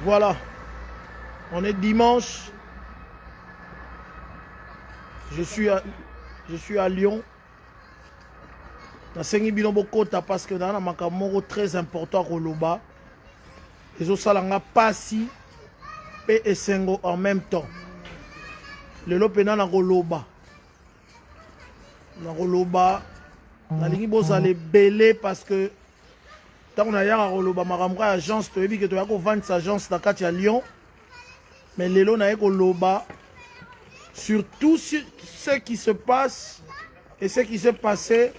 Voilà. On est dimanche. Je suis à Lyon. Nasengi bino bokota parce que naa na makambo moko très important koloba. Ezosala nga pasi mpe esengo en même temps. Lelo mpena nakoloba, nakoloba, nalingi bozala ebele parce que ntango nayaka koloba makambo kaka ya agence, toyebi ke toya kovandisa agence na kati ya Lyon. Mais lelo naye koloba sur tout ce qui se passe et ce qui s'est passé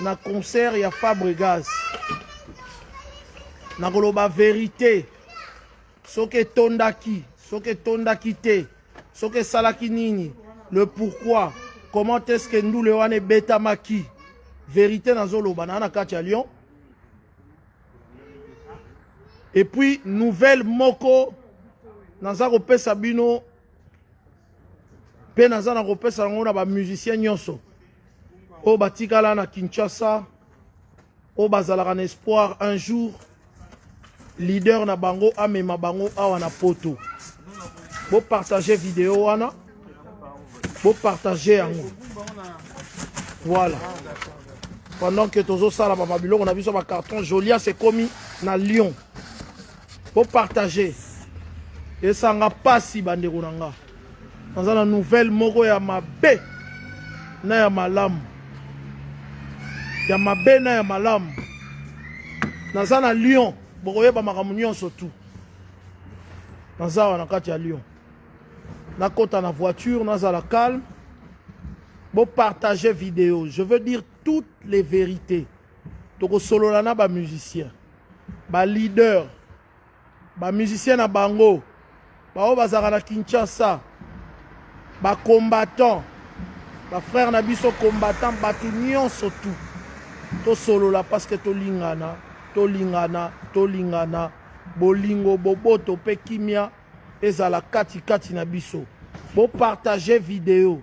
na concert ya Fabregas. Nakoloba vérité, soki etondaki, soki etondaki te, soki esalaki nini, le pourquoi, comment est-ce que ndule wana ebetamaki. Vérité nazoloba naa na kati ya Lyon. Et puis nouvelle moko naza kopesa bino mpe naza na kopesa yango na bamusicien nyonso oyo batikala na Kinshasa, oyo bazalaka na espoir un jour leader na bango amema bango awa na Poto. Bopartage video wana, bopartage yango. Voilà, pendant que tozosala bama biloko na biso, bacarton Jolias ekomi na Lyon. Bopartage, esanga pasi. Bandeko na nga, naza na nouvelle moko ya mabe na ya malamu, ya mabe na ya malamu. Naza na Lyon, bokoyeba makambo nyonso tu. Naza awa na kati ya Lyon, nakota na voiture, nazala calme. Bopartage vidéo, je veux dire toutes les vérités. Tokosolola na bamusicien, baleader, bamusicien na bango baoyo bazalaka na Kinshasa, bacombattant, bafrère na biso combattant, bato nyonso tu tosolola parce que tolingana, tolingana, tolingana. Bolingo, boboto mpe kimia ezala katikati na biso. Bopartage vidéo.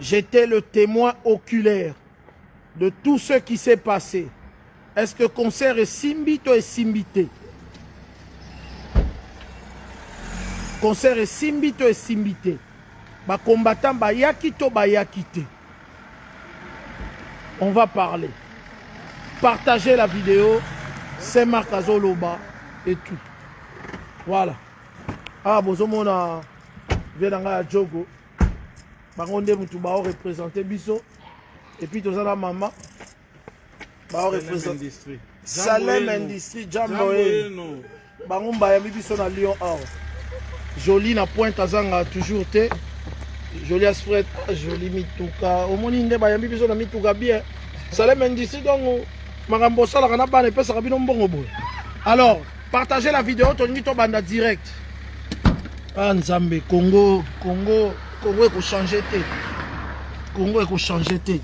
J'étais le témoin oculaire de tout ce qui s'est passé. Est-ce que concert esimbi to esimbi te? Concert esimbi to esimbi te? Bacombattant bayaki to bayaki te? On va parler. Partagez la vidéo. C'est Marc azoloba et tout. Voilà. Ah, bozomona vie na ngai ya jogo, bango nde mutu baoreprésente biso. Et puis toza na mama baoreprésente Salem Industrie. Jambo yenu. Bango bayambi biso na Lyon awa. Joli na pointe, azanga toujours te. Joli Asfred, joli mituka. Omoni nde bayambi biso na mituka bien. Salem Industrie, donc makambo osalaka na bana epesaka bino mbongo boye. Alors partagez la vidéo, tolingi tobanda direct. Ah Nzambe, Congo, Congo, Congo ekochange te, Congo ekochange te.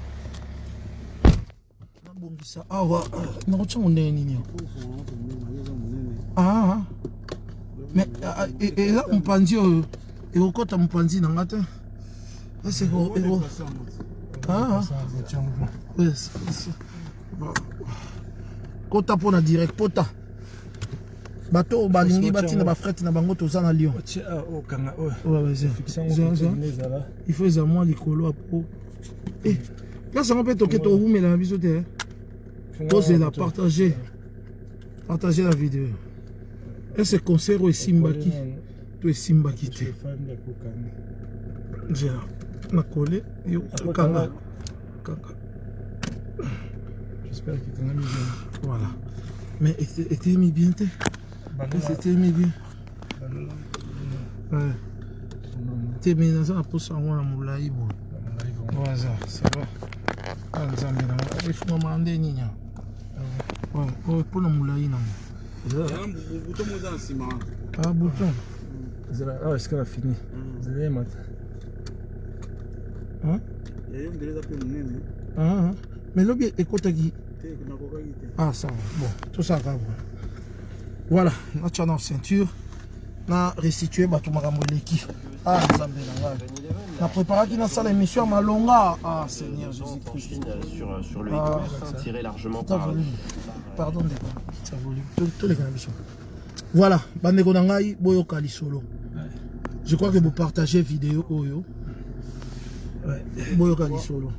Nabongisa awa, nakotiango ndenge nini? Ah, mais eza mopanzi oyo ekokɔta mopanzi na nga te. Ese eko ah, kota mpona direct pota. Bato oyo balingi batinda bafret na bango, toza na Lyon. Il faut eza mwa likolo apo place yango mpe toke toumela na biso te. Tozela. Partage, partage la vidéo. Ese concert oyo esimbaki to esimbaki te? Nzela nakole yo, kanga, kanga. J'espère qu'il t'en a mis bien. Voilà, mais etelemi bien te? Etelemi bien? Ouais. Te, mais naza na posa yango na molai boye. Waza, ça va. Ah Nzambe na nga, efungama nde nini oyo mpona molai nango? Bouton mo eza na nsima. Ah, bouton. Ah, est-ce qu'elle a fini? Zela mata. Hein? Yayo ndele eza mpe monene. Ah, mais lobi ekotaki. Te, nakokaki te. Ah, ça va. Bon, tosala kaka boye. Voilà, natya na ceinture, na restitue bato makambo eleki. Ah Nzambe na ngai, na préparaki nasala émission ya malonga. Ah Seigneur Jésus Christ. Sur le Ah, e-commerce, hein, tiré largement ta par volume, pardon ndeko, ta volume. Toleka na biso. Voilà, bandeko na ngai, boyoka lisolo. Je crois que vous partagez vidéo oyo. Boyoka lisolo.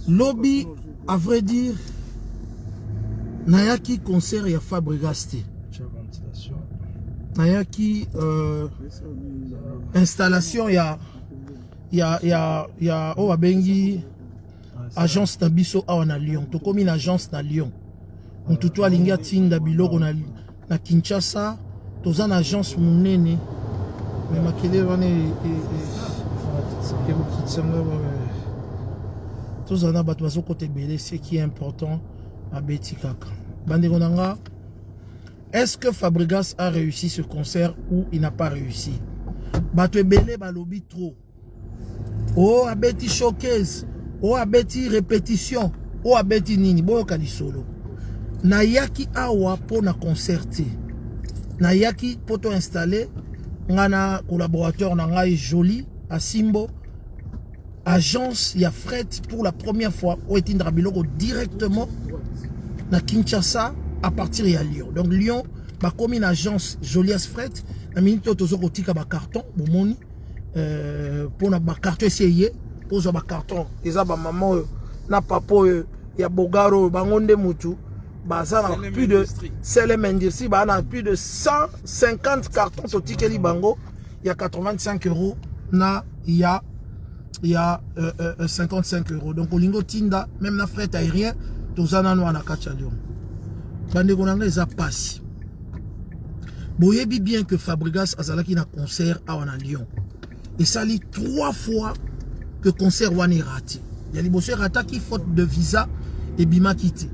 Lobi, à vrai dire, nayaki concert ya Fabregas te. Nayaki installation ya oyo babengi agence na biso awa na Lyon. Tokomi na agence na Lyon. Motu to alingi atinda biloko na Kinshasa, toza na agence monene. Me makelele wana ekokitisanga, tozala na bato bazokota ebele. Ce qui est important, abeti kaka. Bandeko na nga, est-ce que Fabregas a réussi ce concert ou il n'a pas réussi? Bato ebele balobi trop. O abeti showcase, o abeti répétition, o abeti nini. Boyoka lisolo. Nayaki awa mpo na concert te. Nayaki mpo to installe, nga na collaborateur na ngai Joli Asimbo, agence ya fret pour la première fois oyo etindaka biloko directement na Kinshasa à partir ya Lyon. Donc Lyon bakomi na agence Jolias Fret. Na minute oyo toza kotika bacarton, bomoni, mpona bacarton esi eye. Ozwa bacarton, eza bamama oyo na papa oyo ya bogaro oyo, bango nde mutu baza na plus de CLM Industrie, baa na plus de 150 carton. Totikeli bango ya 85 € na ya 55 €. Donc olingi otinda même na fret aérien, toza nano wana kati ya Lyon. Bandeko na ngai, eza pasi. Boyebi bien que Fabregas azalaki na concert awa na Lyon. Esali trois fois que concert wana erati. Ya liboso erataki faute de visa, ebimaki te.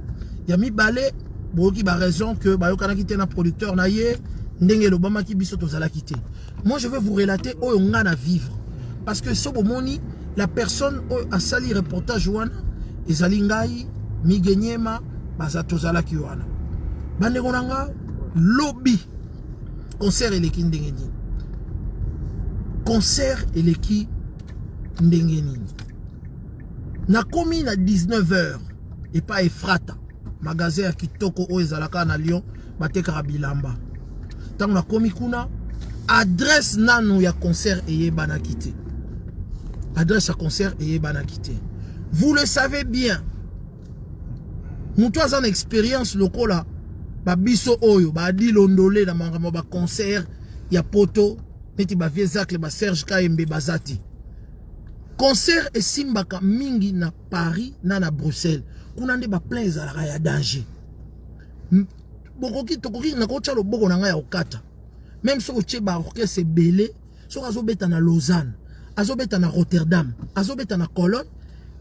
Ya mibale, boyoki baraison que bayokanaki te na producteur na ye, ndenge elobamaki. Biso tozalaki te. Moi, je vais vous relater oyo nga na vivre, parce que so bomoni la personne oyo asali reportage wana, ezali ngai Migenyema. Baza tozalaki wana. Bandeko na nga, lobi concert eleki ndenge nini? Concert eleki ndenge nini? Nakomi na 19 heures epai Efrata, magasin ya kitoko oyo ezalaka na Lyon, batekaka bilamba. Ntango nakomi kuna, adresse nanu ya concert eyebanaki te. Adresse ya concert eyebanaki te. Vous le savez bien, moto aza na expérience lokola babiso oyo baadi londole na makambo ya baconcert ya poto, neti bavie Zacle, baSerge Kayembe, baza te. Concert esimbaka mingi na Paris na Bruxelles. Kuna nde baplein ezalaka ya danger. Bokoki, tokoki, nakotya loboko na ngai ya kokata, même soki otie baorchestre ebele, soki azobeta na Lausanne, azobeta na Rotterdam, azobeta na Cologne,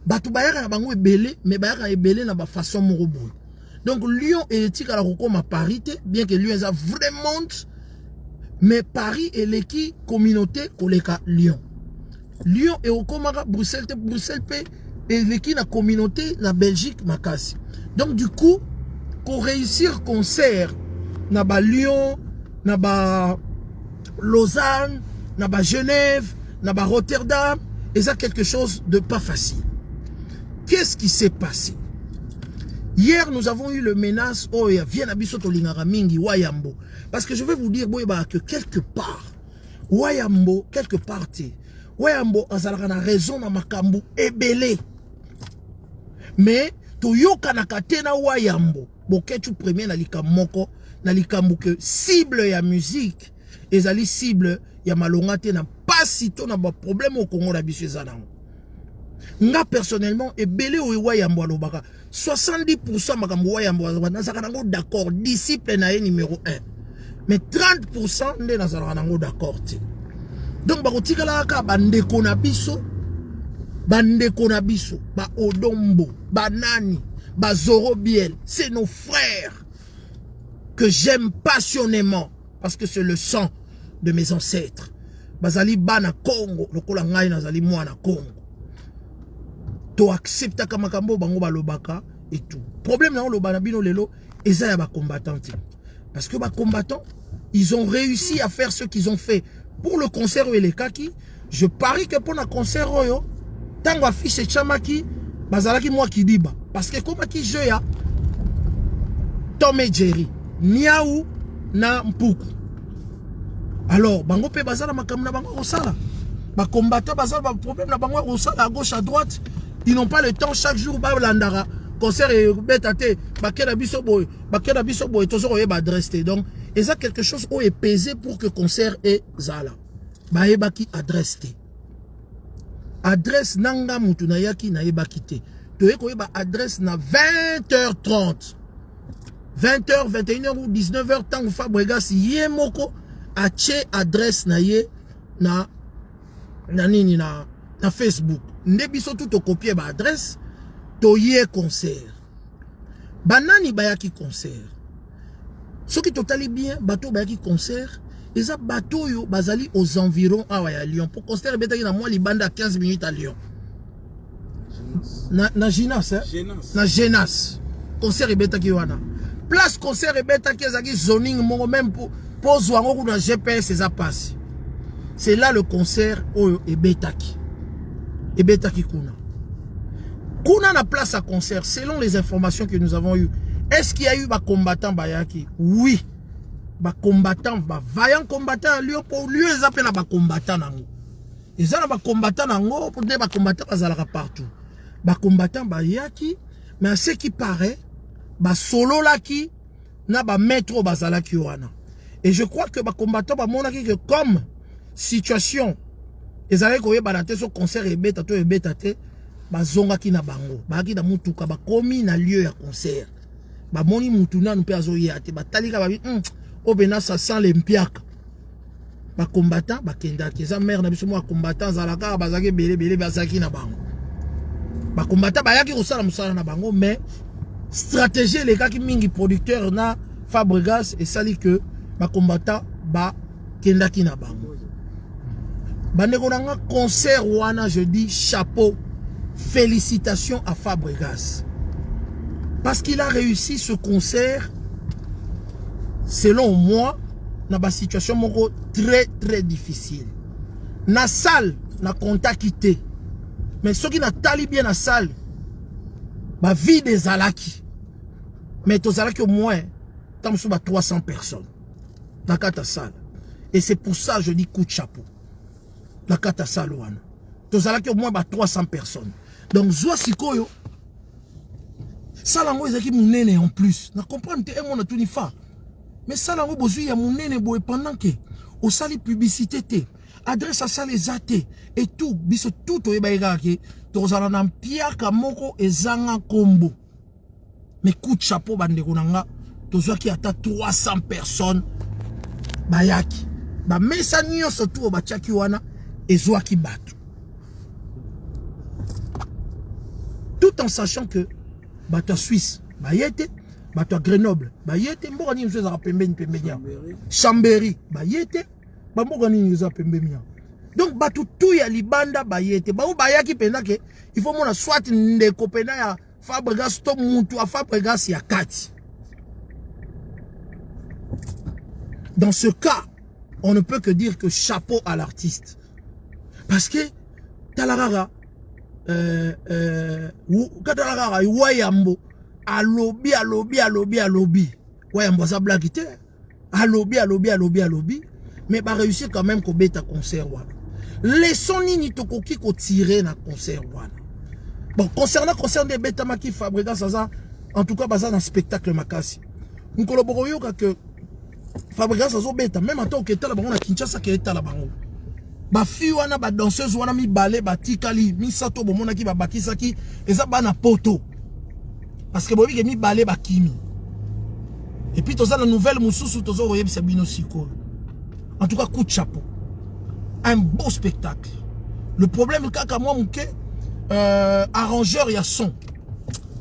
bato bayaka na bango ebele, mais bayaka ebele na bafaçon moko boye. Donc Lyon etikala kokóma Paris te, bien que Lyon eza vraiment, mais Paris eleki communauté koleka Lyon. Lyon ekokomaka Bruxelles te. Bruxelles mpe eleki na communauté na Belgique makasi. Donc du coup, koréussir concert na baLyon, na ba Lausanne, na baGenève, na baRotterdam, eza quelque chose de pas facile. Qu'est-ce qui s'est passé hier? Nous avons eu le menace oyo ya vie na biso tolingaka mingi, Wayambo. Parce que je vais vous dire, boyebaka que quelque part Wayambo, quelque part te, Wayambo azalaka na raison na makambo ebele, mais toyokanaka te na Wayambo. Boketu premier na likambo moko, na likambo ke cible ya musique ezali cible ya malonga te na pasi to na baproblème oyo Kongo na biso eza nango. Nga personnellement, ebele oyo Wayambo alobaka, 70 makambo Wayambo alobaka, nazalaka nango d'accord, disciple na ye numéro 1, mais 30 nde nazalaka nango d'accord te. Donc bakotikalaka kaka bandeko na biso, bandeko na biso baodombo, banani, bazoro biel, c'est nos frères que j'aime passionnément parce que c'est le sang de mes ancêtres. Bazali bana Congo lokola ngai nazali mwana Congo. Toacceptaka makambo bango balobaka et tout. Problème na oloba na bino lelo eza ya bacombattant te, parce que bacombattant, ils ont réussi à faire ce qu'ils ont fait pour le concert oyo elekaki. Je parie que mpona concert oyo, ntango affiche etiamaki, bazalaki mwa kidiba, parce que ekomaki jeu ya Tom et Jerry. Niau na mpuku. Alors bango mpe baza na makambo na bango kosala. Ba combattants baza ba problème na bango kosala à gauche, à droite. Ils n'ont pas le temps chaque jour balandaka concert ebeta te, bake na biso boye, bake na biso boye, tozo koyeba adresse te. Donc eza quelque chose oyo epese pour que concert ezala. Bayebaki adresse te. Adresse na nga mutu nayaki nayebaki te. Toye koyeba adresse na 20h30, 20h, 21h ou 19h, ntango Fabregas ye moko atie adresse na ye na nini, na Facebook. Nde biso tu tokopie ba adresse, toye concert. Banani bayaki concert? Soki totali bien, bato bayaki concert eza bato oyo bazali aux environs awa ya Lyon, po concert ebetaki na mwa libanda ya 15 minutes à Lyon, na Ginas, eh? Genas. Na Genas concert ebetaki wana. Place concert ebetaki ezalaki zoning moko, même po ozwa yango kuna GPS eza pasi. C'est là le concert oyo ebetaki kuna kuna na place à concert. Selon les informations que nous avons eues, est-ce qu'il y a eu bacombattant bayaki? Oui, bacombattant, bavaillant combattant ya Lyon, po Lyon eza mpe na bacombattant nango, eza na bacombattant nango, po nde bacombattant bazalaka partout. Bacombattant bayaki, mais à ce qui paraît basololaki na bamaître oyo bazalaki wana. Et je crois que bacombattant bamonaki que comme situation ezalaki koyebana te, so concert ebeta to ebeta te, bazongaki na bango. Bayaki na mutuka, bakomi na lieu ya concert, bamoni mutu nanu mpe azoya te. Batalika babi oyo pena ça sent le mpiaka. Bacombattant bakendaki. Eza mare na biso moko bacombattant azalaka, bazalaki ebele ebele, bazalaki na bango. Bacombattant bayaki kosala mosala na bango, mais stratégie elekaki mingi. Producteur na Fabregas esali que bacombattant bakendaki na bango. Bandeko na nga, concert wana, je dis chapeau, félicitations à Fabregas parce qu'il a réussi ce concert, selon moi, na basituation moko très très difficile. Na salle na kontaki te, mais soki natali bien na salle, bavide ezalaki, mais tozalaki au moins ntango mosusu ba 300 personnes na kati ya salle. Et c'est pour ça je dis coup de chapeau. Na kati ya salle wana tozalaki au moins ba 300 personnes. Donc zwa sikoyo salle yango ezalaki monene. En plus na comprendre te, emona tuni fa, mais salle yango bozwi ya monene boye pendant ke osali publicité te, adresse asala eza te et tout. Biso tout toyebaki kaka ke tokozala na mpiaka moko ezanga nkombo. Mais coup de chapeau, bandeko na nga, tozwaki ata 300 personnes bayaki. Bamesa nyonso tu oyo batiaki wana ezwaki bato, tout en sachant que bato ya Suisse baye te, bato ya Grenoble baye te. Mboka nini mosusu ezalaka pembeni pembeni ya Chambéry baye te? Bamboka nini eza pembeni ya? Donc bato tu ya libanda baye te. Bango bayaki mpenza ke il faut mona soit ndeko mpenza ya Fabregas to mutu ya Fabregas ya kati. Dans ce cas, on ne peut que dire que chapeau à l'artiste, parce que tala kaka tala kaka Wayambo alobi, alobi, alobi, alobi. Wayambo aza blague te. Alobi, alobi, alobi, alobi, mais baréussir quand même kobeta concert wana. Leçon nini tokoki kotirer na concert wana? Bon, concernant concert nde ebetamaki, Fabregas aza, en tout cas baza na spectacle makasi. Mokolo bokoyoka ke Fabregas azobeta, même ata oketala bango na Kinshasa, ke etala bango bafille wana, badanseuse wana mibale batikali, misato bomonaki babakisaki, eza bana poto, parce que boyebi ke mibale bakimi. Et puis toza na nouvelle mosusu toza koyebisa bino sikoyo. En tout cas, coup de chapeau, un beau spectacle. Le problème kaka mwa moke, arrangeur ya son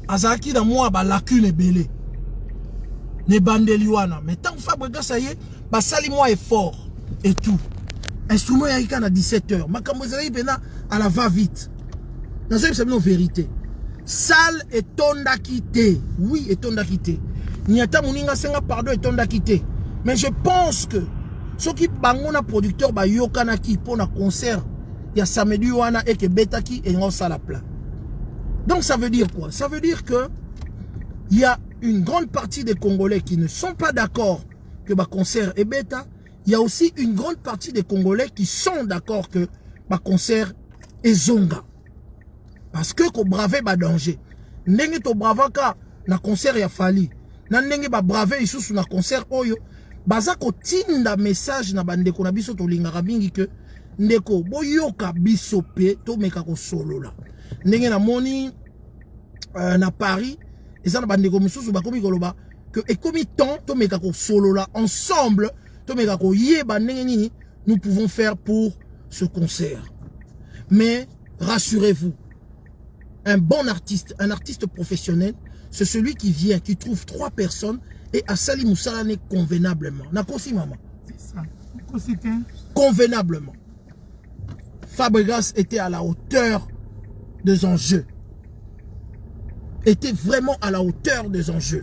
azalaki na mwa balacune ebele na ebandeli wana, mais ntango Fabregas aye, basali mwa effort et tout. Instrument eyaki kaka na 17 heures. Makambo ezalaki mpena à la va vite. Nazoyebisa bino vérité, salle etondaki te. Oui, etondaki te. Niata moninga asenga pardon, etondaki te. Mais je pense que soki bango na producteur bayokanaki mpo na concert ya samedi wana eke ebetaki, elinga osala plein. Donc ça veut dire quoi? Ça veut dire que il y a une grande partie des Congolais qui ne sont pas d'accord que baconcert ebeta. Il y a aussi une grande partie des Congolais qui sont d'accord que baconcert ezonga, parce que kobraver badanger ndenge tobravaka na concert ya Fally, na ndenge babrave lisusu na concert oyo, baza kotinda message na bandeko na biso tolingaka mingi ke ndeko boyoka biso mpe tomeka kosolola. Ndenge namoni na Paris, eza na bandeko mosusu bakomi koloba ke ekomi temps tomeka kosolola ensemble, tomeka koyeba ndenge nini nous pouvons faire pour ce concert. Mais rassurez-vous, un bon artiste, un artiste professionnel, c'est celui qui vient, qui trouve trois personnes et asali mosala na ye convenablement. Nakosi, maman? C'est ça. Okosi te. Convenablement. Fabregas était à la hauteur des enjeux, était vraiment à la hauteur des enjeux.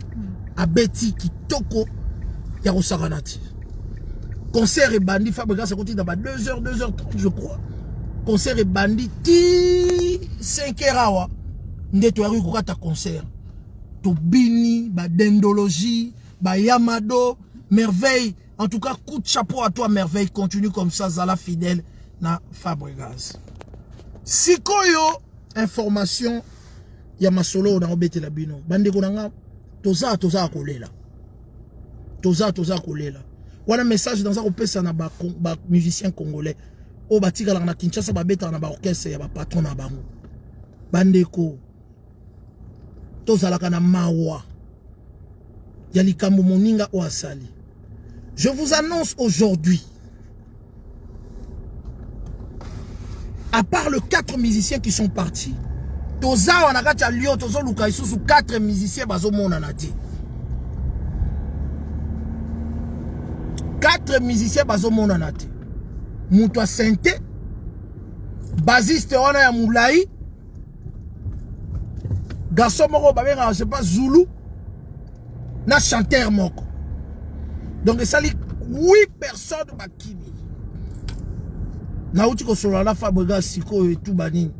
Abeti kitoko ya kosakana te. Concert ebandi, Fabregas akoti na ba 2h, 2h30 je crois. Concert ebandi ti 5 h awa nde toyaki kokata concert. Tobini badendologie, bayamado merveille. En tout cas, coup de chapeau à toi, Merveille. Continue comme ça, zala fidèle na Fabregas. Sikoyo information ya masolo oyo nakobetela bino, bandeko na nga, toza kolela, toza kolela. Wana message naza kopesa na bamusicien ba congolais oyo batikalaka na Kinshasa, babetaka na baorchestre ya bapatron na bango. Bandeko, tozalaka na mawa ya likambo moninga oyo asali. Je vous annonce aujourd'hui, à part le quatre musiciens qui sont partis, toza awa na kati ya Lyon, tozoluka lisusu quatre musiciens bazomonana te. Quatre musiciens bazomonana te: moto asynthé, bassiste wana ya molai, garçon moko babengaka, je sais pas, Zulu, na chanteur moko. Donc esali 8 personnes bakimi. Nauti kosolola na Fabregas sikoyo etuba nini,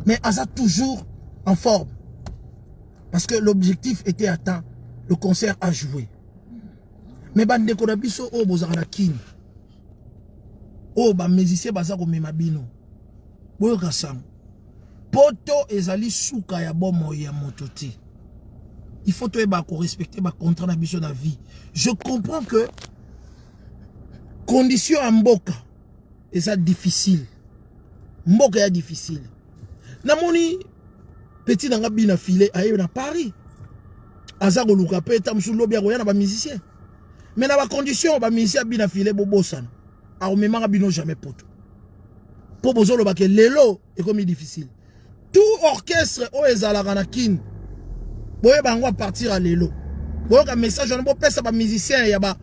mais aza toujours en forme parce que l'objectif était atteint, le concert a joué. Mais bandeko na biso oyo bozalaka na Kini, oyo bamusicien baza komema bino, boyoka sango: poto ezali suka ya bomoi ya moto te. Il faut toyeba korespecter bacontrat na biso na vie. Je comprends que condition ya mboka eza difficile, mboka ya difficile. Namoni petit na nga bina file aye na Paris, aza koluka mpe ta mosusu lobi akoya na bamusicien, mais na bacondition bamusicien bina file, bobosana, akomemaka bino jamais poto, mpo bozolobake lelo ekomi difficile. Tout orchestre oyo ezalaka na Kini, boyeba yango, à partir ya lelo boyoka message wana, bopesa bamusicien ya ba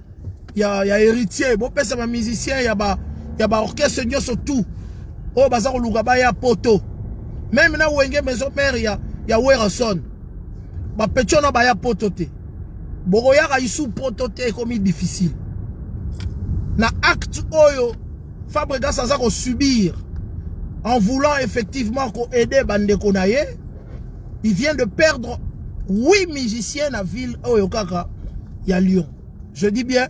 ya Héritier, bopesa bamusicien ya baorchestre nyonso tout oyo baza koluka baya poto, même na Wenge Maison Mère ya Werrason, bapetits wana baya poto te, bokoyaka isu poto te, ekomi difficile. Na acte oyo Fabregas aza kosubir en voulant effectivement koaider bandeko na ye, il vient de perdre huit musiciens na ville oyo kaka ya Lyon. Je dis bien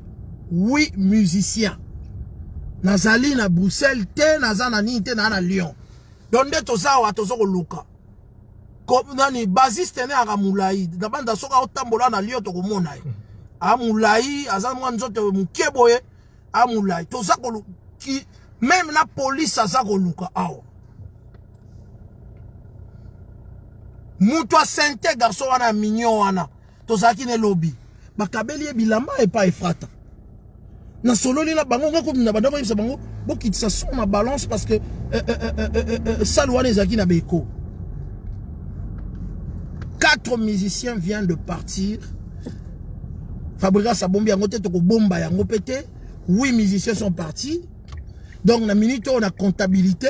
huit musiciens. Nazali na Bruxelles te, naza na nini te, naa na Lyon. Donc nde toza awa, toza koluka nani, bassiste ne aka molai na banda. Soki aotambola na Lyon, tokomona ye amolai, aza mwa nzoto moke boye, amolai. Toza koluka, même na police aza koluka awa moto asynthé, garçon wana ya mignon wana tozalaki na elobi, bakabeli ye bilamba epai Efrata. Nasololi na bango, nga komi na banda koyebisa bango bokitisa son na balance parce que salle wana ezalaki na beko. Quatre musiciens viennent de partir. Fabregas abombi yango te, tokobomba yango mpe te. Huit musiciens sont partis. Donc na minute oyo, na comptabilité,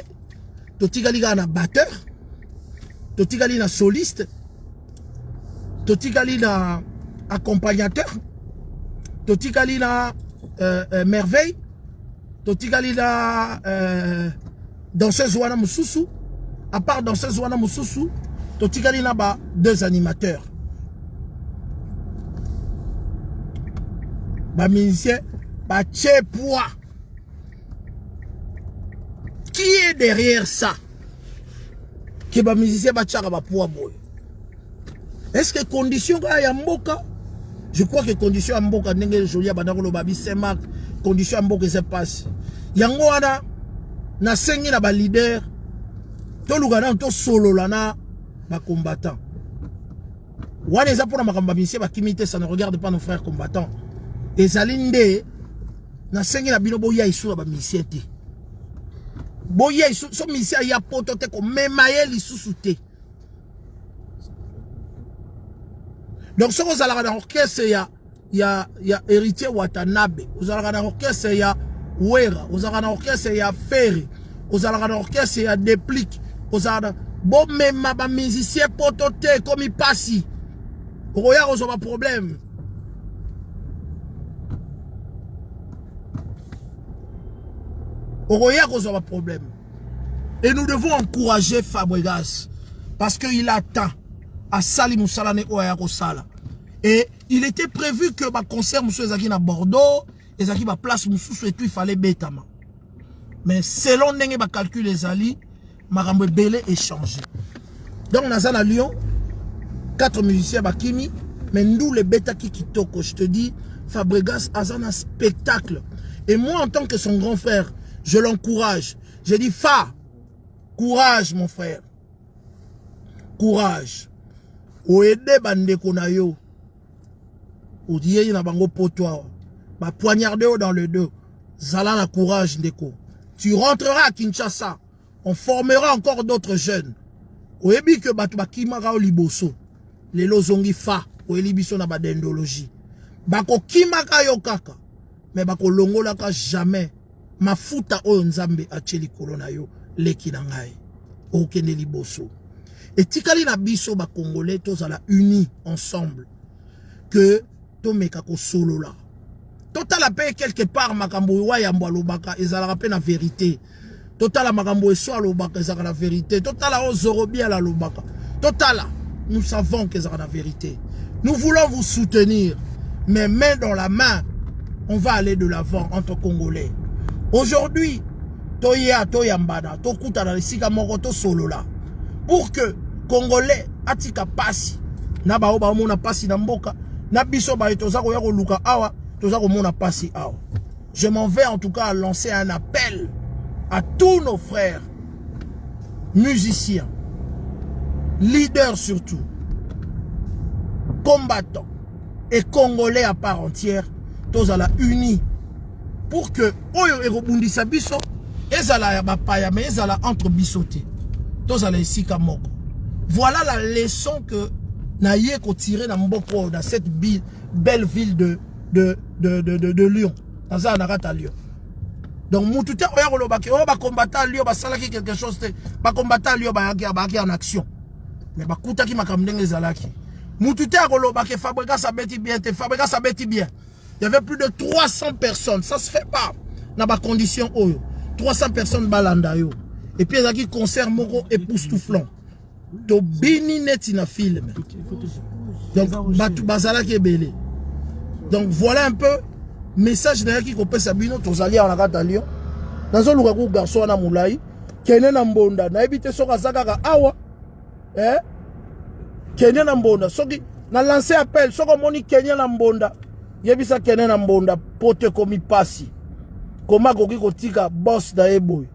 totikali kaka na batteur, totikali na soliste, totikali na accompagnateur, totikali na Merveille, totikali na danseuse wana mosusu. À part danseuse wana mosusu, totikali na ba deux animateurs. Ba musiciens batie poids. Qui est derrière ça? Que ba musiciens batiaka ba poids boye. Est-ce que condition kaka ya mboka? Je crois que condition ya mboka ndenge Jolie abanda koloba bi Saint-Marc, condition ya mboka eza pasi. Yango wana nasengi na ba leader toluka nanu tosolola na ba combattants. Wana eza mpona makambo ya musicien bakimi te, ça ne regarde pas nos frères combattants. Ezali nde nasengi na bino boya lisusu na ba musicien te. Boya lisusu so musicien aya poto te komema ye lisusu te. Donc soki ozalaka na orchestre ya ya ya Héritier Watanabe, ozalaka na orchestre ya Wera, ozalaka na orchestre ya Ferre, ozalaka na orchestre ya Deplick, ozalaka na bomema ba musicien poto te, ekomi pasi, okoya kozwa ba problème. Okoya kozwa ba problème. Et nous devons encourager Fabregas parce qu'il attend asali mosala ne oyo aya kosala. Et il était prévu que ba concert mosusu ezalaki na Bordeaux, ezalaki ba place mosusu et tout, il fallait betama. Mais selon ndenge ba calcul ezali, makambo ebele échangé. Donc naza na Lyon, 4 musiciens bakimi, mais ndule ebetaki kitoko. Je te dis, Fabregas aza na spectacle. Et moi en tant que son grand frère, je l'encourage. Je dis Fa, courage mon frère. Courage. Oede bandeko na yo. Oyei na bango poto awa. Ba poignarder yo dans le dos. Zala na courage ndeko. Tu rentreras à Kinshasa. On formera encore d'autres jeunes. Oyebi que bato bakimaka yo liboso. Lelo ozongi fa, oyeli biso na ba dendologie. Bakokimaka yo kaka, mais bakolongolaka jamais mafuta oyo Nzambe atie likolo na yo, leki na ngai. Okende liboso. Etikali na biso ba Congolais tozala unis ensemble que tomeka kosolola. Totala pe quelque part makambo oyo Wayambo alobaka ezalaka pe na vérité. Totala makambo Eso alobaka ezalaka na vérité. Totala oyo Zorobiel alobaka. Totala, nous savons que ezalaka na vérité. Nous voulons vous soutenir, mais main dans la main, on va aller de l'avant entre Congolais. Aujourd'hui, toya toyambana, tokutana esika moko tosolola pour que Congolais atika pasi na bao baomona pasi na mboka na biso baye toza koya koluka awa, toza komona pasi awa. Je m'en vais en tout cas lancer un appel à tous nos frères musiciens, leaders surtout, combattants et Congolais à part entière, tozala unis pour que oyo ekobundisa biso ezala ya bapaya mais ezala entre biso te, tozala esika moko. Voilà la leçon que naye kotirer na mboka oyo, dans cette belle ville de Lyon. Naza na kati ya Lyon. Donc mutu te oya koloba ke oyo bacombattant ya Lyon basalaki quelque chose te. Bacombattant ya Lyon bayaki en action, mais bakutaki makambo ndenge ezalaki. Mutu te akoloba ke Fabregas abeti bien te. Fabregas abeti bien. Il y avait plus de 300 personnes. Ça se fait pas na ba condition oyo. 300 personnes balanda yo. Et puis ezalaki concert moko époustouflant. Tobini neti na film. Donc bato bazalaki ebele. Donc voilà un peu message nayaki kopesa bino. Tozali awa na kati ya Lyon. Nazoluka ku garçon wana molai kende na mbonda, nayebi te soki aza kaka awa. Kende na mbonda, soki na lance appel, soki omoni Kenya na mbonda, yebisa kende na mbonda poto ekomi pasi. Koma akoki kotika boss na ye boye.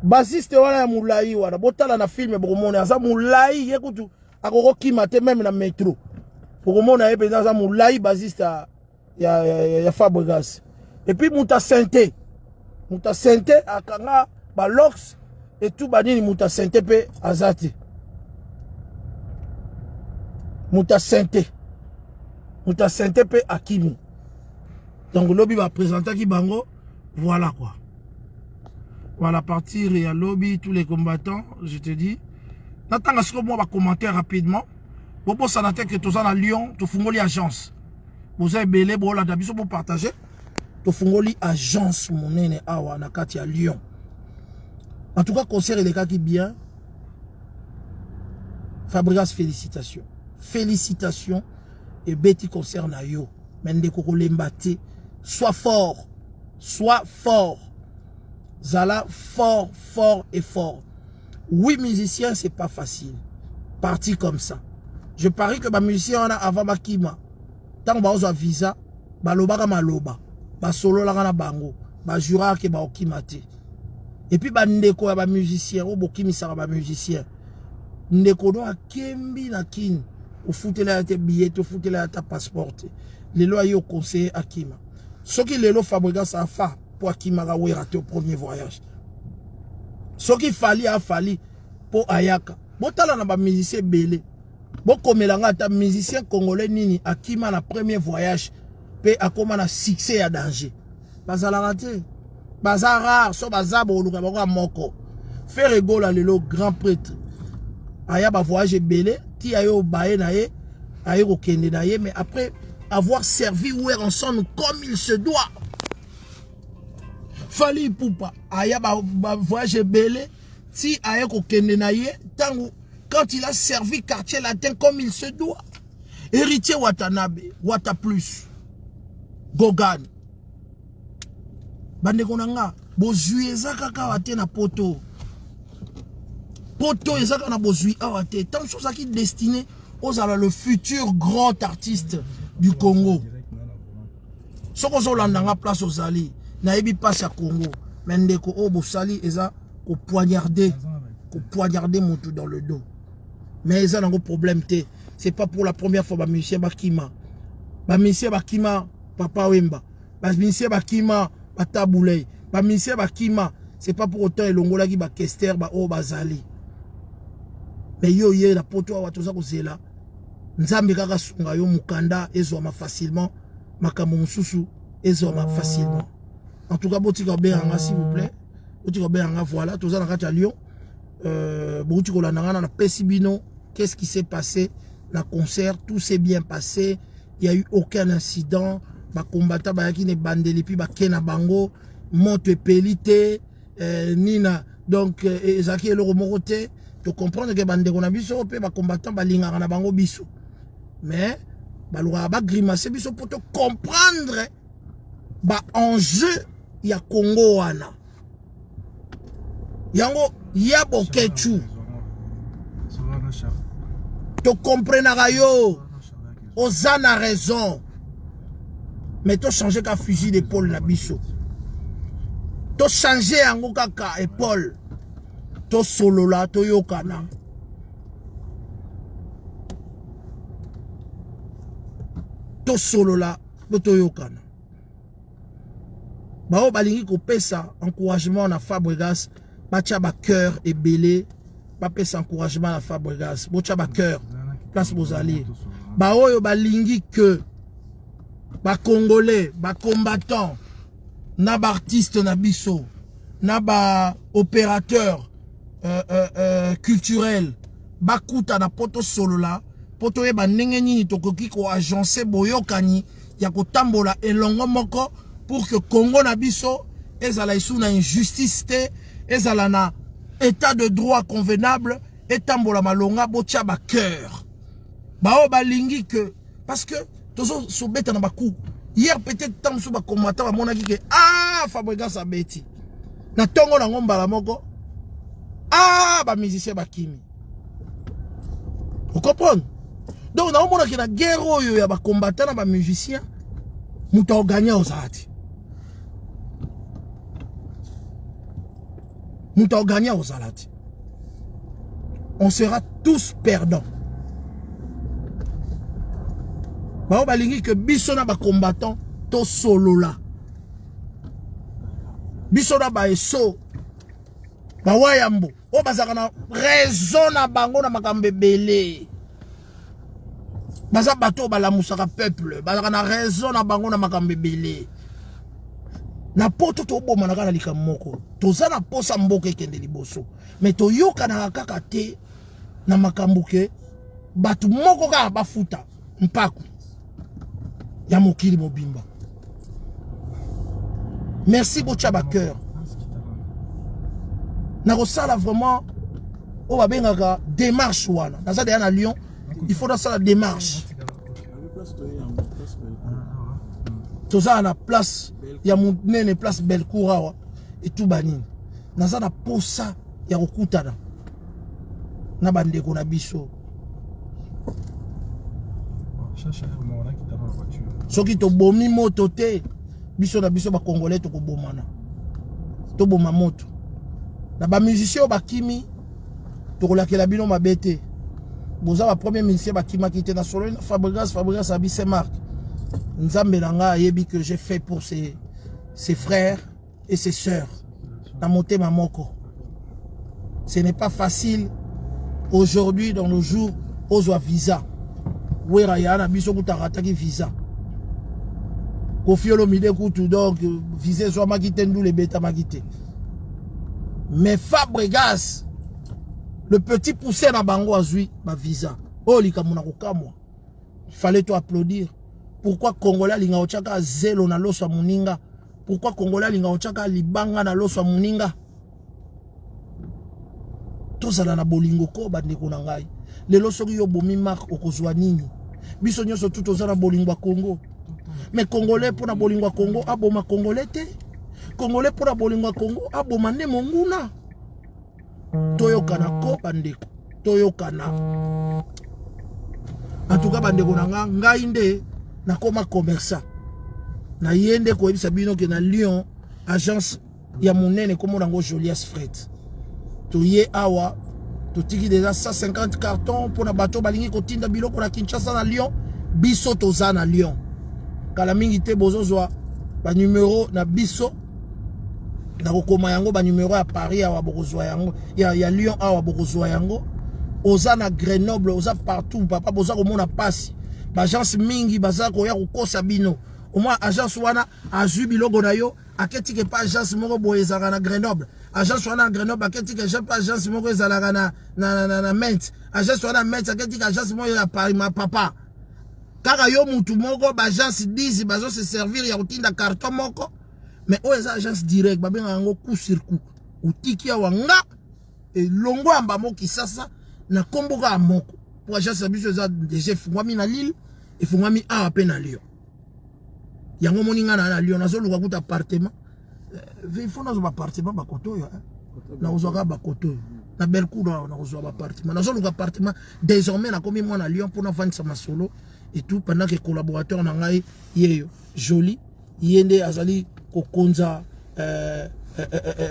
Bassiste wana ya molai wana, botala na film bokomona aza molai, ye kutu akokokima te même na metro. Bokomona ye mpenza aza molai, bassiste ya Fabregas. Et puis moto asente, moto asente akanga balox et tout banini, moto asente mpe aza te. Moto asente, moto asente mpe akimi. Donc lobi baprésentaki bango, voilà quoi. Voilà, partir ya lobi, tous les combattants, je te dis. Natanga sikoyo mwa bacommentaire rapidement. Bobosana te ke toza na Lyon, tofungoli agence. Boza ebele bolanda biso, bopartage. Tofungoli agence monene awa na kati ya Lyon. En tout cas, concert elekaki bien. Fabregas, félicitations. Félicitations. Ebeti concert na yo. Mais ndeko kolemba te. Sois fort. Sois fort. Zala fort, fort et fort. Oui, musicien, c'est pas facile. Parti comme ça. Je parie que ba musicien wana avant bakima, tango baozwa visa, balobaka maloba, basololaka na bango, bajuraka ke baokima te. Et puis bandeko ya ba musicien oyo bokimisaka ba musicien, ndeko no akembi na Kin, ofutela ya te billet, ofutela ya ta passeport te. Lelo aye oconseiller akima. Soki lelo Fabregas afa po akimaka Wera te au premier voyage. Soki Fally afali po ayaka. Botala na ba musicien ebele. Bokomela nga ata musicien congolais nini akima na premier voyage pe akoma na succès ya danger. Bazalaka te. Baza rare, so baza boluka bango ya moko. Ferre Gola lelo grand prêtre. Aya ba voyage ebele, ti ayo baye na ye, aye kokende na ye, mais après avoir servi Werrason comme il se doit. Fally Ipupa aya ba, ba voyage ebele, ti aye kokende na ye, tango quand il a servi Quartier Latin comme il se doit. Héritier Watanabe, Wata Plus, Gogan. Bandeko na nga, bozwi eza kaka awa te na poto. Poto eza kaka na bozwi awa te. Tant mosusu ozalaki destiné ozala le futur grand artiste du Congo. Soki ozolanda nga place ozali, nayebi mpasi ya Congo, mais ndeko oyo bosali eza kopoignarder, kopoignarder motu dans le dos. Mais eza nango problème te. C'est pas pour la première fois ba musicien bakima. Ba musicien bakima Papa Wemba, ba musicien bakima ba Tabu Ley, ba musicien bakima, c'est pas pour autant elongolaki ba Kester ba oyo bazali. Mais yo ye na poto awa toza kozela Nzambe kaka sunga yo mukanda ezwama facilement, makambo mosusu ezwama facilement. En tout cas botika kobenga nga s'il vous plaît, botika kobenga nga. Voilà, toza na kati ya Lyon. Bouti kolanda nga na napesi bino qu'est-ce qui s'est passé na concert. Tout s'est bien passé, il y a eu aucun incident. Ba combattant bayaki na ebandeli puis bake na bango, moto epeli te, nina donc ezalaki eloko moko te. To comprendre que bandeko na biso mpe ba combattant balingaka na bango biso, mais balukaka bagrimace biso mpo to comprendre ba enjeu ya Congo wana. Yango ya Boketshu, tokomprenaka yo, oza na raison, mais tochange ka fusil d'épaule na biso, tochange yango kaka épaule, tosolola, toyokana. Tosolola po toyokana. Bao balingi kopesa encouragement na Fabregas, batia ba cœur ebele, bapesa encouragement na Fabregas, botia ba cœur place bozali. Baoyo balingi que ba congolais, ba combattant na ba artiste na biso, na ba opérateur culturel bakutana po tosolola, po toyeba ndenge nini tokoki koagence boyokani ya kotambola elongo moko pour que Congo na biso ezala esu na injustice te, ezala na état de droit convenable, etambola malonga. Botia ba cœur. Bao balingi que, parce que tozo sobeta na baku hier, peut-être ntango mosusu bakomata bamonaki ke ah, Fabregas abeti na ntongo nango mbala moko, ah, bamusicien bakimi. Ocomprendre? Donc naomonaki na guerre oyo ya bacombattant na bamusicien, moto aoganye ozala te, moto aoganye ozala te, on sera tous perdants. Bao balingi ke biso na bacombattant tosolola, biso na baeso bawayambo oyo bazalaka na raison na bango na makambo ebele, baza bato oyo balamusaka peuple, bazalaka na raison na bango na makambo ebele. Na poto tobomana kaka na likambo moko, toza na posa mboka ekende liboso, mais toyokanaka kaka te na makambo ke bato moko kaka bafuta mpaku ya mokili mobimba. Merci, botia ba cœur. Nakosala vraiment oyo babengaka démarche wana. Naza deya na Lyon, il faut nasala démarche. Place toye yango, place toye. Toza na place ya monene, place Bellecour awa etuba nini. Naza na posa ya kokutana na bandeko na biso. Soki tobomi moto te, biso na biso bakongolais tokobomana. Toboma moto na bamusicien oyo bakimi, tokolakela bino mabe te. Boza ba premier musicien bakimaki te. Na sololi na Fabregas, Fabregas abi Saint Marc, Nzambe na ngai ayebi que j'ai fait pour ses frères et ses sœurs na motema moko. Ce n'est pas facile aujourd'hui dans nos jours ozwa visa. Wera ya na biso kuta rataki visa. Koffi Olomide kutu, donc visa ezwamaki te, ndula ebetamaki te. Mais Fabregas, le petit poussé na bango, azwi ba visa. Oyo likambo na kokamwa, il fallait to applaudir. Pourquoi Congolais alinga otiaka zelo na loso ya moninga? Pourquoi Congolais alinga otiaka libanga na loso ya moninga? Tozala na bolingo ko, bandeko na ngai. Lelo soki yo bomi Mark, okozwa nini? Biso nyonso tu toza na bolingo ya Congo, mais Congolais mpo na bolingo ya Congo aboma Congolais te. Congolais mpo na bolingo ya Congo aboma nde monguna. Toyokana ko, bandeko, toyokana. En tout cas, bandeko na nga, ngai nde nakoma commerçant na ye nde koyebisa bino ke na Lyon, agence ya monene komona yango Jolias Fret. Toye awa, totiki déjà 150 carton mpona bato balingi kotinda biloko na Kinshasa, na Lyon. Biso toza na Lyon, kala mingi te bozozwa banumero na biso. Nakokoma yango, banumero ya Paris awa bokozwa yango, ya Lyon awa bokozwa yango. Oza na Grenoble, oza partout, papa. Boza komona mpasi, baagence mingi baza koya kokosa bino. Omwa agence wana azwi biloko na yo, aketike pa agence moko boye ezalaka na Grenoble. Agence wana na Grenoble aketike je pa agence moko ezalaka na Metz. Agence wana Metz aketike agence moko ya Paris. Ma papa, kaka yo mutu moko, baagence 10 bazose servir ya kotinda carton moko. Mais oyo eza agence direct, babengaka yango coup sur coup. Otiki awa, nga elongo ya mbamo Kisasa na nkombo kaka moko, po agence na biso eza déjà efungwami na Lille, efungwami awa mpe na Lyon. Yango omoni nga na Lyon, nazoluka kuta appartement. Il faut nazwa baappartement bakoto oyo, nakozwa kaka bakoto oyo na Bellecour awa, nakozwa baappartement. Nazoluka appartement désormais. Nakomi mwana Lyon mpo navandisa masolo et tout, pendant que collaborateur na ngai yeyo Joli, ye nde azali kokonza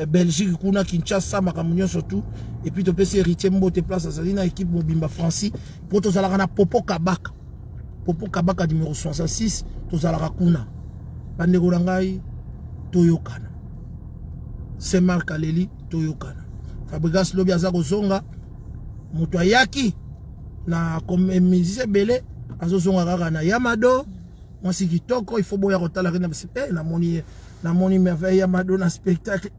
Belgique kuna, Kinshasa, makambo nyonso tout. Et puis topesi Héritier mbote place azali na équipe mobimba, Francis, mpo tozalaka na Popo Kabaka, Popo Kabaka numéro 66, tozalaka kuna. Bandeko na ngai, toyokana. Saint Marc aleli, toyokana. Fabregas lobi aza kozonga. Moto ayaki na musicien ebele, azozonga kaka na Yamado, mwasi kitoko. Il faut boya kotala na namoni, namoni merveille Yamado na spectacle.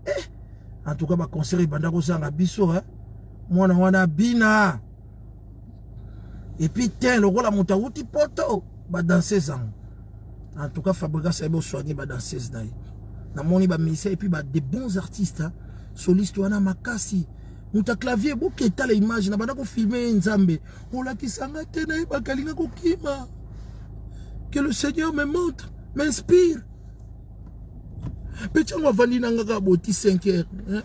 En tout cas, baconcert ebanda kozanga biso, eh? Mwana wana bina et puis te lokola moto awuti Poto, badanseuse yango. En tout cas, Fabregas ayebi osoigne badanseuse na ye. Namoni bamusicien et puis ba de bons artistes, hein? Soliste wana makasi, moto ya clavier, boketala image na banda kofilme ye. Nzambe olakisanga te, nayebaka alinga kokima. Que le Seigneur me montre, m'inspire. Mpe ntango avandi na nga kaka boti 5 heures, hein?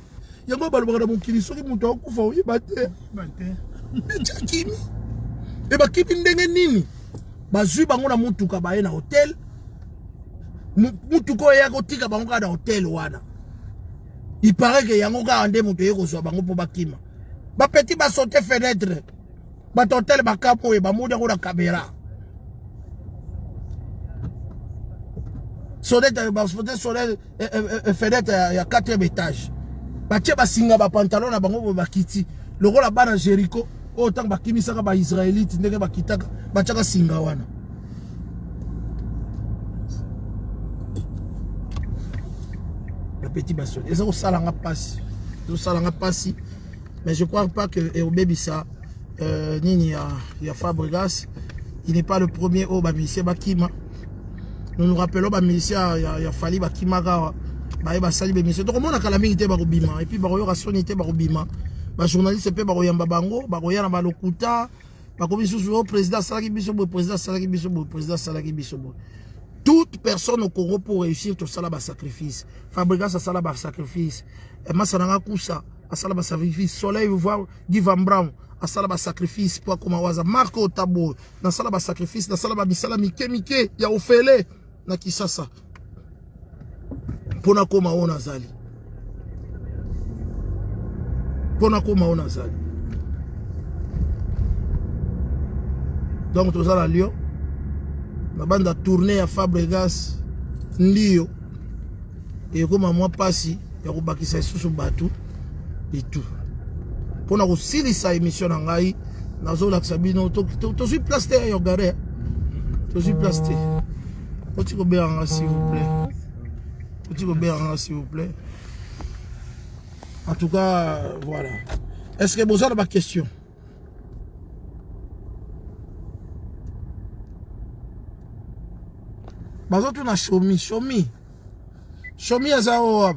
Yango balobaka na mokili, soki moto akufa oyeba te. Mpe akimi e, bakimi ndenge nini? Bazwi bango na mutuka, baye na hotel. Mutuka oyo eya kotika bango kaka na hotel wana, il paraît que yango kaka nde moto eye kozwa bango mpo bakima. Bapeti basaute fenêtre, bato hotel bakapo oyo bamoni yango na caméra. Sonete, basote sonete fenêtre ya 4e étage, batie basinga bapantalon na bango boye, bakiti lokola bana Jericho oyo ntango bakimisaka baisraélite, ndenge bakitaka batiaka singa wana. Bapeti basoni, eza kosalanga mpasi, ezosalanga mpasi. Mais je crois pas que eobebisa nini ya Fabregas. Il n'est pas le premier oyo bamusicien bakima. Nous nous rappelons bamusicien ya Fally bakimaka awa, baye basali bémission. Tokomona kala mingi te bakobima, et puis bakoyoka soni te, bakobima. Bajournaliste mpe bakoyamba bango, bakoya na balokuta, bakomi susu o président asalaki biso boye, président asalaki biso boye, président asalaki biso boye. Toute personne au Congo pour réussir tosala ba sacrifice. Fabregas asala ba sacrifice. Eh, Masa nanga kusa asala ba sacrifice. Soleil voir Guy Van Brown asala ba sacrifice po akoma waza. Marco Tabo nasala ba sacrifice, nasala ba misala mike mike ya ofele na Kisasa. Pona koma oyo nazali. Pona koma oyo nazali. Donc toza na Lyon. Na banda tournée ya Fabregas ndiyo ekoma mwa pasi ya kobakisa lisusu bato et tout. Pona kosilisa émission na ngai nazolakisa bino tozwi place te ya Yogare. Tozwi place te. Oti kobenga nga s'il vous plaît. Oti kobenga nga s'il vous plaît. En tout cas, voilà. Est-ce que vous avez des questions? Bazotuna Shomi, Shomi. Shomi aza oyo.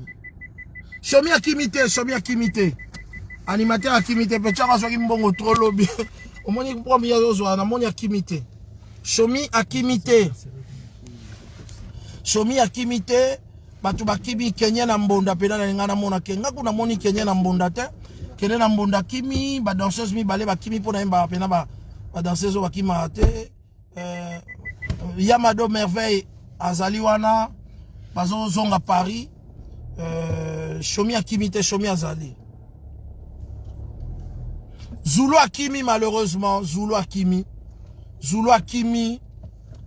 Shomi akimi te, Shomi akimi te. Animateur akimi te, pe tiaka soki mbongo trop lobi. Omoni premier azozwa, namoni akimi te. Shomi akimi te. Shomi akimi te. Bato bakimi Kenya na mbonda pena na linga namona ke nga kuna moni Kenya na mbonda te. Kenya na mbonda kimi ba danseuse mibale bakimi pona yemba pena ba ba danseuse oyo bakima te. Euh, Yamado Merveille azali wana bazozonga Paris. Euh, Shomi akimi te, Shomi azali. Zulu akimi malheureusement, Zulu akimi. Zulu akimi,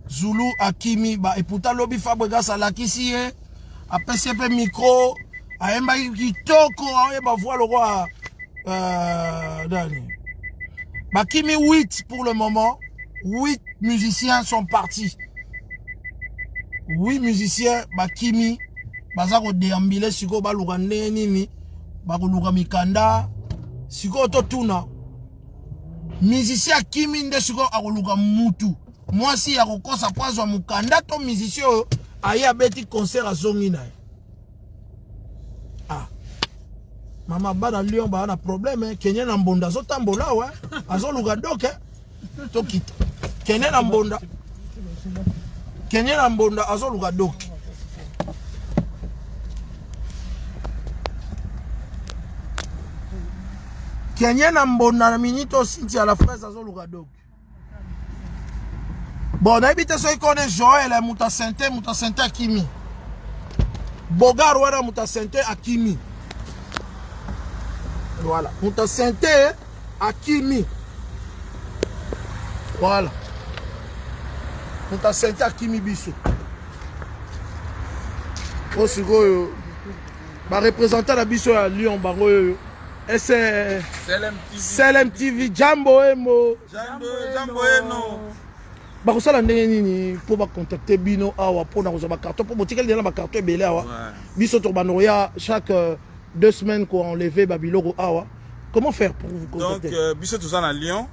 Zulu akimi ba et pourtant lobi Fabregas alakisi ye, apesi ye pe micro, ayembaki kitoko, ayemba voix lokola nani. Bakimi 8 pour le moment, 8 musiciens sont partis. 8 musiciens bakimi baza ko déambuler sikoyo baluka ndenge nini bakoluka mikanda sikoyo totuna musicien akimi nde sikoyo akoluka mutu mwasi ya kokosa mpo azwa mokanda to musicien oyo aye abeti concert azongi na ye. Ah mama bana Lyon baa na problème eh. Kenya na mbonda azotambola awa azoluka doke tokita Kenya na mbonda, Kenya na mbonda azoluka doke. Kenya na mbonda na minute oyo Cynthia la fraise azoluka doke. Bon, nayebi te soki kone Joël moto asente, moto asente akimi. Bogar wana moto asente akimi. Voilà, moto asente akimi. Voilà. Moto asente akimi biso. O sikoyo ba représentant na biso ya Lyon bango oyo ese Selem TV Jambo Emo. Jambo, jambo eno. Bakosala ndenge nini mpo bacontacte bino awa mpo na kozwa bacarton mpo botikali deja na bacarton ebele awa. Biso tokobanda koya chaque 2 semaines ko enlever babiloko awa. Comment faire pour vous contacter? Donc biso toza na Lyon.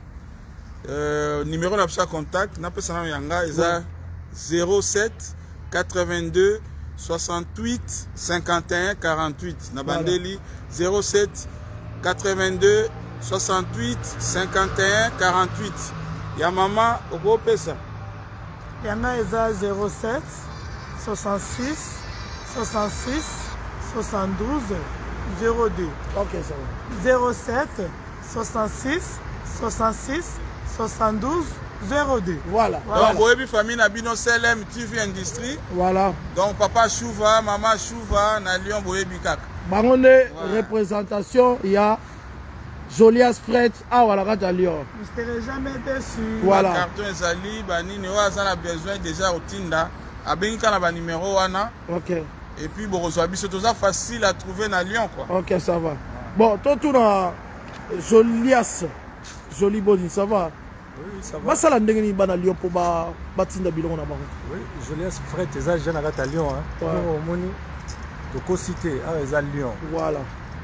Numéro na biso ya contact napesa nano yanga eza 07 82 68 51 48 na bandeli 07 82 68 51 48 ya mama okopesa yanga eza 07 66 66 72 02. Ok, ça va. 07 66 66 72 02. Voilà. Donc boyebi famille na bino CLM TV Industrie. Voilà. Donc papa Chouva, maman Chouva na Lyon boyebi kaka. Bango nde représentation ya Jolias Fred awa na kati ya Lyon. Vous serez jamais déçus. Voilà. Ba carton ezali ba nini oyo aza na besoin déjà otinda abengi kaka na ba numéro wana. Ok. Et puis bokozwa biso toza facile à trouver na Lyon quoi. Ok, ça va. Bon, totuna Jolias Joli Boni, ça va? Oui, ça va. Basala ndenge nini bana Lyon po ba batinda biloko na bango? Oui, Jolias Fred eza jeune na kati ya Lyon hein. Ouais. Biloko omoni tokosi te awa eza Lyon. Voilà.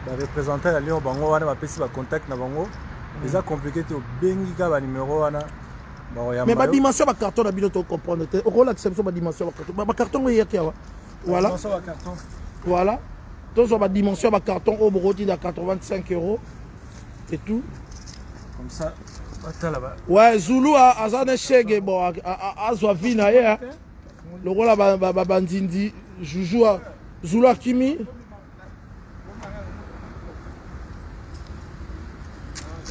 Ba représentant ya Lyon bango wana bapesi ba contact na bango. Eza compliqué te obengi kaka ba numéro wana bakoyamba Mais ba yo. dimension ba carton na bino to comprendre te. Okolakisa biso ba dimension ba carton. Ba carton oyo eyaki awa. Voilà. Dimension ba carton. Voilà. Tozwa ba dimension ba carton oyo bokotinda 85 euros et tout. Comme ça batala ba Ouais, Zulu aza ne shege bon azwa vie na ye. Lokola banzinzi juju zulu akimi.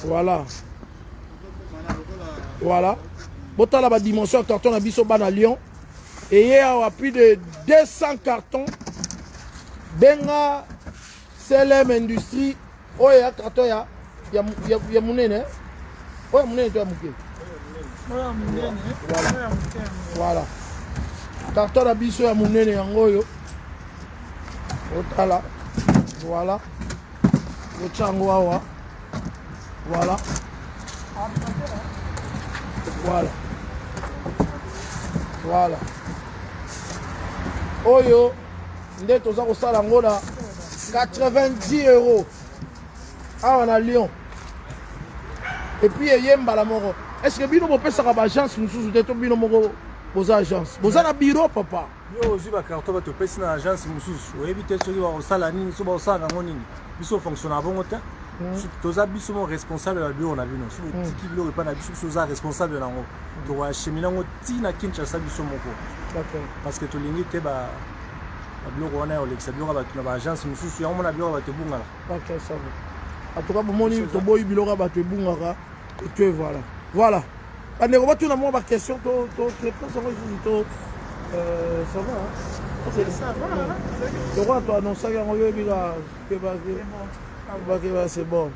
Voilà. Voilà. Botala ba dimension ya carton na biso bana Lyon. Eye awa plus de 200 cartons. Benga CLM Industrie oyo ya carton ya ya, ya, ya munene oyo ya munene to ya moke. Voilà. Voilà. Carton na biso ya munene yango oyo. Otala. Voilà. Otya yango awa. Voilà. Voilà. Voilà. Oyo nde toza kosala yango na 90 euros awa na Lyon. Et puis eye mbala moko. Est-ce que bino bopesaka ba agence mosusu te to bino moko boza agence? Boza na bureau papa. Yo ozwi ba carton bato opesi na agence mosusu oyebi te soki bakosala nini soki bakosala nango nini. Biso fonctionnaka bongo te. Toza biso mo responsable ya biloko na bino. Soki otiki biloko epai na biso, biso oza responsable nango. Tokoachemine yango ti na Kinshasa biso moko. Parce que tolingi te ba biloko wana ya kolekisa biloko ya bato na ba agence mosusu, yango mona biloko ya bato ebungaka. Ok, ça va. En tout cas, bomoni toboyi biloko ya bato ebungaka et tu voilà. Voilà. Bandeko batuna mwa ba question to to réponse yango lisusu to ça va. Hein? Ça va. Lokola to annonçaki yango yo oyebi kaka c'est bon.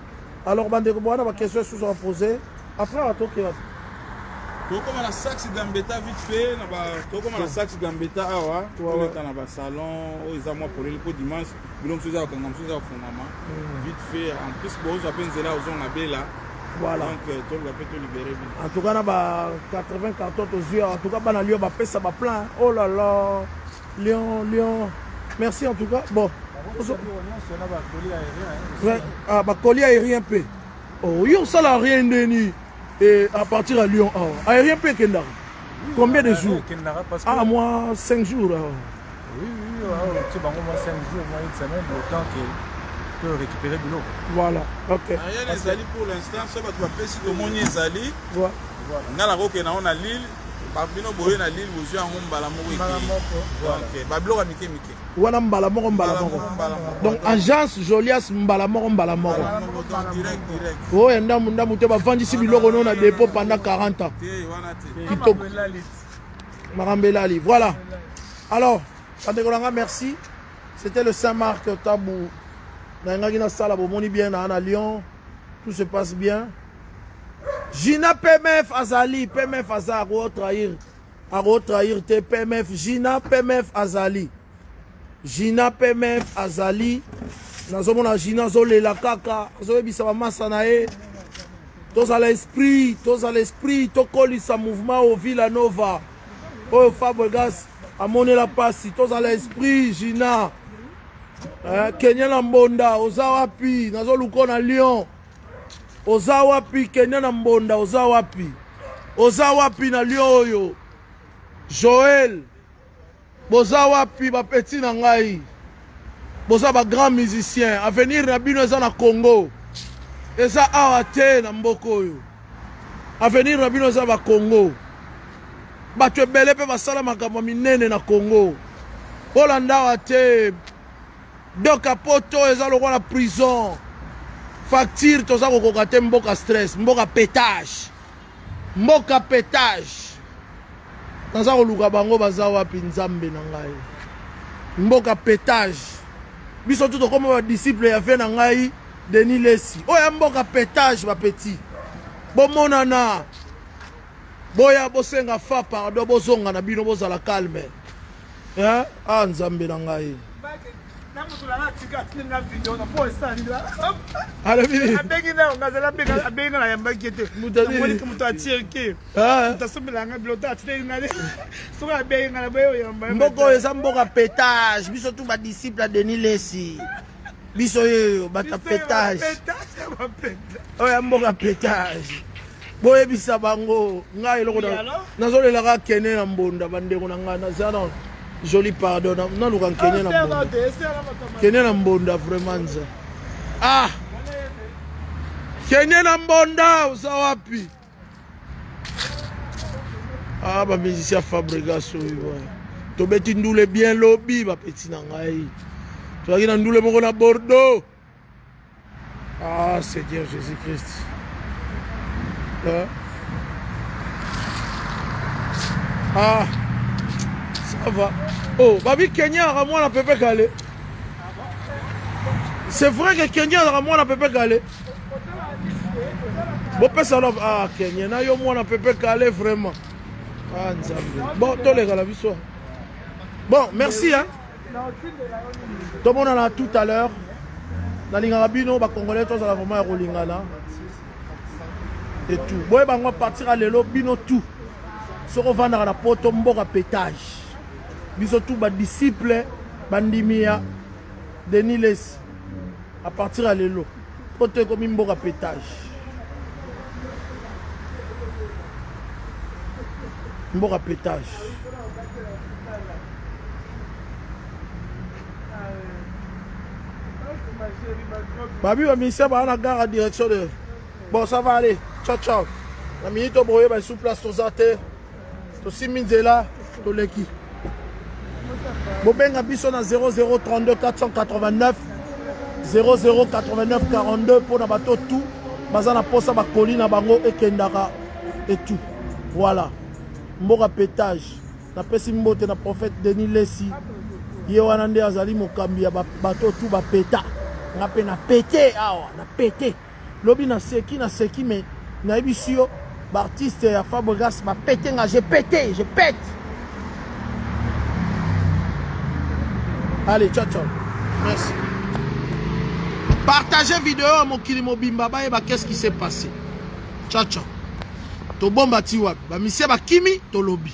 Alors bandeko bwana ba question lisusu à poser après atoke tokóma na Saxe Gambetta vite fait na ba tokóma na Saxe Gambetta awa toleka na basalon oyo eza mwa polele mpo dimanche bilo mosusu eza kokanga mosusu eza kofungama vite fait. En plus bozwa mpe nzela ozonga bela. Voilà. Donc toluka mpe tolibere bino. En tout cas na ba 80 carton tozwi awa, en tout cas bana Lyon bapesa baplein. Oh là là, Lyon, Lyon, merci en tout cas. Bon, ah, bacolis aérien mpe. Oh, yo osala rien ndeni et à partir à Lyon awa aérien mpe ekendaka combien de jours? Ah, moi 5 jours awa. Oui, tu bango moi 5 jours, moi une semaine, le temps que to récupérer biloko. Voilà, ok. Aérienne ezali pour l'instant so bato bapesi tomoni ezali nga nakokende yango na Lille, bino boye na Lille bozwi yango mbala moko ekei. Donc babiloko ya mike mike wana mbala moko mbala moko. Donc agence Jolias mbala moko mbala moko. Direct, direct. Oyo ndambu ndambu te, bavandisi biloko no na dépôt pendant 40 ans. Te, wana te. Kitoko, makambo elali. Voilà. Alors bandeko na nga, merci. C'était le Saint-Marc Tabu nayengaki nasala. Bomoni bien na Lyon, tout se passe bien. Gina PMF azali, PMF aza, akotrahir, akotrahir te. PMF, Gina PMF azali, Gina PMF azali. Nazomona Gina azolela kaka, azoyebisa bamasa na ye tozala esprit, tozala esprit, tokolisa mouvement au Villa Nova oyo Fabregas amonela mpasi. Tozala esprit. Gina, Kenya na Mbonda, oza wapi? Nazoluka na Lyon, oza wapi? Kenya na Mbonda, oza wapi? Oza wapi na Lyon oyo? Joel, boza wapi? Bapeti na ngai, boza bagrand musicien, avenir na bino eza na Congo, eza awa te na mboka oyo. Avenir na bino eza bacongo. Bato ebele mpe basala makambo ya minene na Congo. Bolanda awa te. Doka poto eza lokola prison, facture toza kokoka te. Mboka stress, mboka pétage, mboka pétage. Naza koluka bango, baza wapi? Nzambe na ngai, mboka pétage. Biso tu tokóma badisciple ya ve na ngai Denis Lesi. Oyo ya mboka pétage. Bapeti bomonana, boya bosenga fa pardon, bozonga na bino, bozala calme, eh? Ah, nzambe na ngai. Alobi abengi na ngazala abengi na yambaki ete moto atirki moto asombelanga biloko atindeli nga soki abengi nga na boye oyamba. Mboka oyo eza mboka pétage. Biso tu badisciple ya Denis Lesi, biso oyo bato ya pétage. Oyo ya mboka pétage, boyebisa bango ngai eloko nazolelaka. Kene na Mbonda, bandeko na ngai, naza na joli pardon, naluka nkene na Mbonda, kene na Mbonda vraiment nza. Ah, kene na Mbonda, oza wapi? Ah, bamusicien Fabregas oyo. Tobeti ndule bien lobi ba petit na ngai. Tozalaki na ndule moko na Bordeaux. Ah Seigneur Jésus-Christ. Hein? Ah, ça va. Oh, babi Kenya azalaka mwana Pepe Kale. C'est vrai que Kenya azalaka mwana Pepe Kale. Bopesa love. Ah, Kenya na yo mwana Pepe Kale vraiment. Ah, Nzambe. Bon, toleka na biso. Bon, merci hein. Tomonana tout à l'heure. Nalingaka bino ba Congolais tozala vraiment ya kolingana. Et tout. Boyeba yango à partir ya lelo bino tout. Soki ovandaka na poto mboka petage. Biso tout ba disciples bandimi ya Denis Lessi. À partir ya lelo poto ekomi mboka petage. Mboka petage. Babi ba musicien ba na gare direction de Bon ça va aller. Ciao ciao. Na minute oyo boyeba sous place toza te. Tosimbi nzela toleki. Bobenga biso na 0032 489 0089 42 mpo na bato tout baza na posa bakoli na bango ekendaka et tout. Voilà. Mboka petage. Napesi mbote na prophète Denis Lessi. Ye wana nde azali mokambi ya bato tout bapeta. Nga mpe na pete awa, na pete. Lobi na seki na seki mais nayebisi yo ba artiste ya Fabregas ba pete nga je pete, je pète. Allez, ciao ciao. Merci. Partagez vidéo ya mokili mobimba bayeba qu'est-ce qui s'est passé. Ciao ciao. Tobomba ti wapi? Ba misie bakimi tolobi.